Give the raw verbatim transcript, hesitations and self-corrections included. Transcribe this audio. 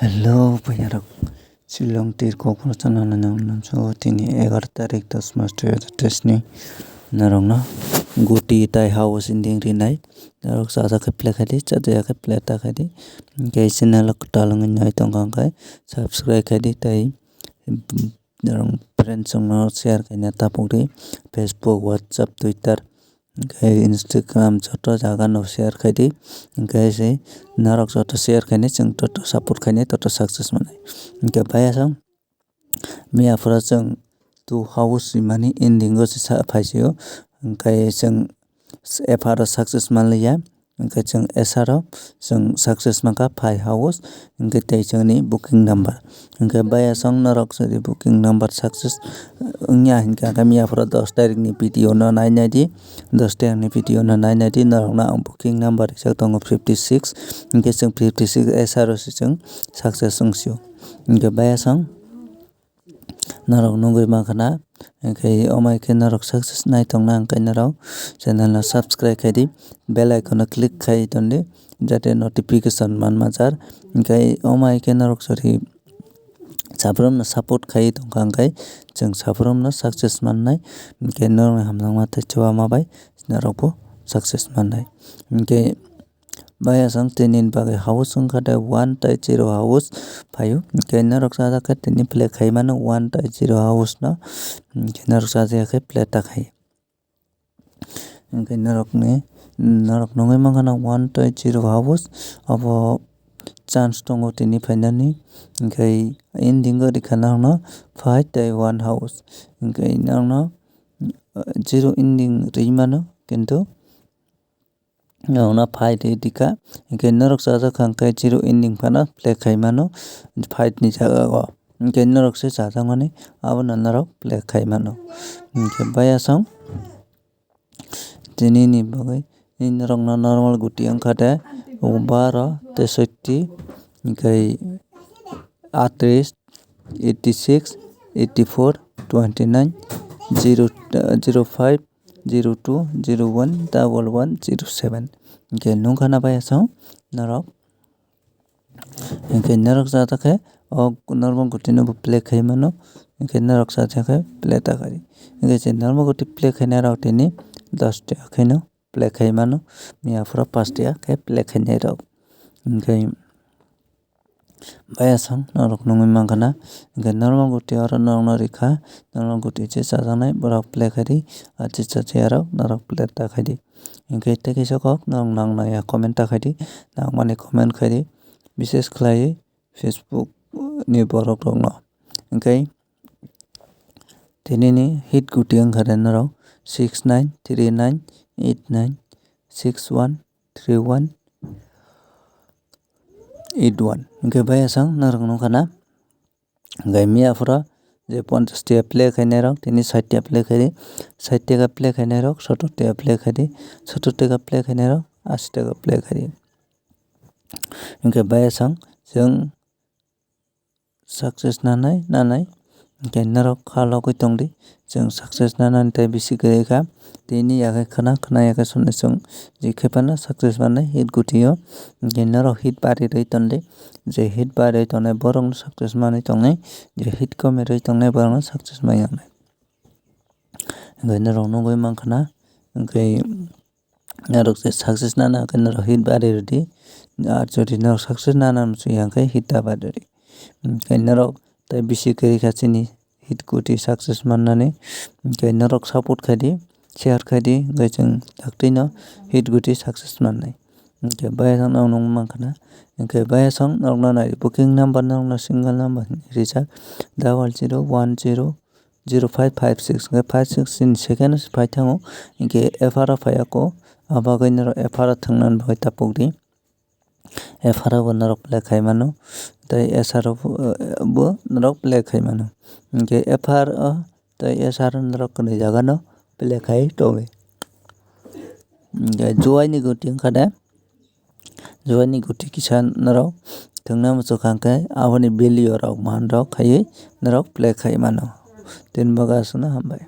Hello, bhaiya rok. Shillong tir kokro channel no nang nang so tini egaroh tarik dos mas dui hajar teis ni norok no guti tai house ending rinai. Norok chajakhe play khaidi, chajaya khe play ta khaidi. Hwnkhe channel o kwtal wngwi nai tongkha hwnkhe subscribe khaidi tai norok friends rok no share khaina tapukdi. Facebook, WhatsApp, Twitter, hwnkhe Instagram joto jaga no share khaidi. Hwnkhe se norok joto share khainai chwng joto support khainai joto success manai. Hwnkhe bhaiya song miya phura chwng two house rimani ending o se sa phaisio. Hwnkhe chwng F R o success manliya. Hwnkhe chwng S R o chwng success mankha five house, hwnkhe tei chwngni booking number. Hwnkhe bhaiya song norok jodi booking number success wngya hinkha khe miya phura dos tarik ni video no nai nai di, dos tarik ni video no nai nai di, norok no ang booking number rijak tongo fifty six, hwnkhe chwng fifty six S R o se chwng success wngsio. Hwnkhe bhaiya song norok nugwi mankha na, hwnkhe omo hai khe norok success nai tongna hwnkhe norok channel no subscribe khaidi, bell icon no click khai tondi, jate notification man manjar. Hwnkhe omo hai khe norok jodi sabrumno support khai tongkha hwnkhe chwng sabrumno success mannai, hwnkhe norokni hamjakma tei chuba ma bai norokbo success mannai. Hwnkhe bhaiya song tini bagwi house wngkha de one tei zero house phaio. Hwnkhe norok chajak khe tini play khai mano one tei zero house no. Hwnkhe norok chajak khe play ta khai. Hwnkhe norokni, norok nugwi mankha na one tei zero house. Abo chance tongo tini phainani. Hwnkhe ending o rikha norokno five tei one house. Hwnkhe norokno, uh, zero ending rwi mano, kintu norokno five rwi rikha. Hwnkhe norok chajak kha hwnkhe zero ending phano play khai mano five ni jaga o. Hwnkhe norok se chajakmani abono norok play khai mano. Hwnkhe bhaiya song tini ni bagwi norokno normal guti wngkha de baro, tesotti, hwnkhe atris, eighty six, eighty four, twenty nine, zero, zero five, zero two, zero one, double one, zero seven. Hwnkhe nukha na bhaiya song norok. Hwnkhe norok chajak khe o normal guti no bo play khai mano. Hwnkhe norok chajak khe play ta khai. Hwnkhe je normal guti play khainai rok tini dos taka khaino play khai mano. Miya phura pash taka khe play khainai rok. Hwnkhe bhaiya song norok nugwi mankha na. Hwnkhe normal guti oro norokno rikha. Normal guti je chajaknai borok play khaidi. Achi chajakya rok norok play ta khaidi. Hwnkhe tei kisa kok norok nang nangya comment ta khaidi. Nangmani comment khaidi. Bishes khlaiwi Facebook ni borok rokno. Hwnkhe tini ni hit guti wngkha de norok six nine three nine eight nine six one three one eight one. Hwnkhe bhaiya song norok nukha na. Hwnkhe miya phura je ponchash taka play khainai rok tini sait taka play khaidi, sait taka play khainai rok sottor taka play khaidi, sottor taka play khainai rok ashi taka play khaidi. Hwnkhe bhaiya song chwng success nanai nanai hwnkhe norok kha logwi tongdi. Chwng success nanani tei bisi kwrwi kha. Tini yakhe khna, khna yakhe swnwi chwng jikhe phano success mannai hit guti o. Hwnkhe norok hit bari rwi tondi. Je hit bari rwi tongnai borokno success manwi tongnai. Je hit komi rwi tongnai borokno success manwi tongnai. Hwnkhe norok nugwi mankha na. Hwnkhe norok je success nana hwnkhe norok hit bari rwdi. Ar jodi norok success nana muchung ya hwnkhe hit ta bari rwdi. Hwnkhe norok tei bisi kwrwi kha chini hit guti success mannani. Hwnkhe norok support khaidi, share khaidi, hwnkhe chwng daktwino hit guti success mannai. Hwnkhe bhaiya song norok nugwi mankha na. Hwnkhe bhaiya song norokno nai booking number norokno single number hinwi rijak double zero one zero zero five five six, hwnkhe five six ni second o se phai thango, hwnkhe F R o phai ya kho, abagwi norok F R o thwngna bagwi tapukdi. F R o bo norok play khai mano, tei S R o bo, bo norok play khai mano, hwnkhe F R o tei S R o norok kwnwi jaga no play khai tongwi. Hwnkhe juaini guti wngkha de. Juaini guti kisa norok thwngna muchung kha hwnkhe aboni value rok man rok khaiwi norok play khai mano. Tini bagwi aswkno hambai.